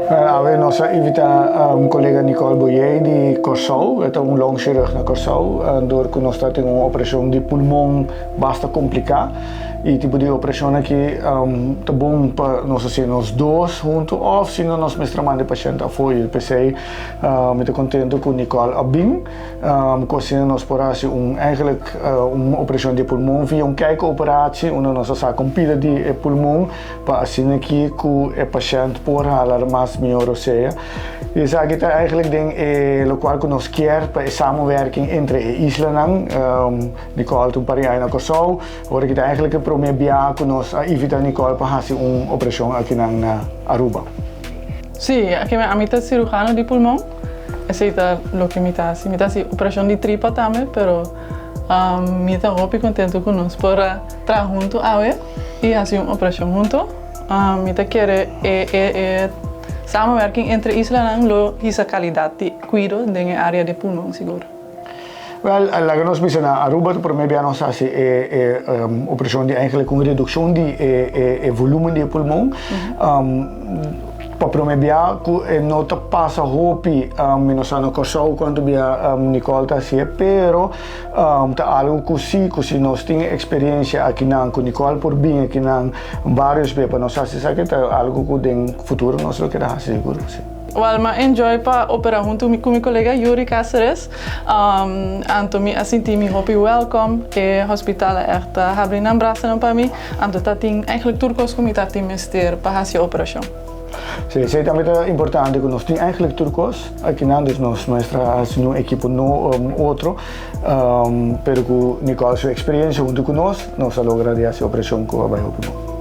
Awe nos a invita un colega Nicole Boyer di Kòrsou, e ta un longchirurg na Kòrsou, dor ku nos ta tin un operashon di pulmon basta kompliká i tipo di operashon aki ta bon pa nos hasi nos dos huntu òf si no nos mester a manda e pashènt afó i p'esei mi ta kontentu ku Nicole a bin. Ku asina nos por hasi un eigenlijk un operashon di e pulmon via un kijkoperatie unda nos a saka un pida di e pulmon pa asina aki ku e pashènt por hala mas mihó rosea. I esaki ta eigenlijk den e lokual ku nos kier pa e samenwerking entre e islanan. Nicole ta un par di aña na Kòrsou, ora aki ta eigenlijk e promé bia ku nos a invitá Nicole pa hasi un operashon akinan na Aruba. Sí, ami ta siruhano di pulmon. Esei ta loke mi ta hasi. Mi ta hasi operashon di tripa tambe, pero mi ta hopi kontentu ku nos por a traha huntu awe i hasi un operashon huntu. Mi ta kere e e samenwerking entre islanan lo hisa kalidat di kuido den e área di pulmon sigur. Wèl, laga nos bisa na Aruba ta promé bia nos hasi e e operashon di eigentlik un redukshon di e e e volumen di e pulmon. Pa promé bia ku e no ta pasa hopi, mi no sa na Kòrsou kuantu bia Nicole ta hasié, pero ta algu ku si ku si nos tin e eksperensia akinan ku Nicole por bin akinan vários bia pa nos hasi esaki ta algu ku den futuro nos lo keda hasi sigur ku si. Wèl, mi a enjoy pa operá huntu ku mi kolega Yuri Cáceres. Anto mi a sinti mi hopi welkom. E hospital a ègt habri nan brasanan pa mi. Anto ta tin eigenlijk tur kos ku mi ta tin mester pa hasi e operashon. Sí, esei tambe ta importante ku nos tin eigenlijk tur kos akinan, dus nos mester a hasi un ekipo no otro, pero ku Nicole su eksperensia huntu ku nos, nos a logra di hasi e operashon ku a bai hopi bon.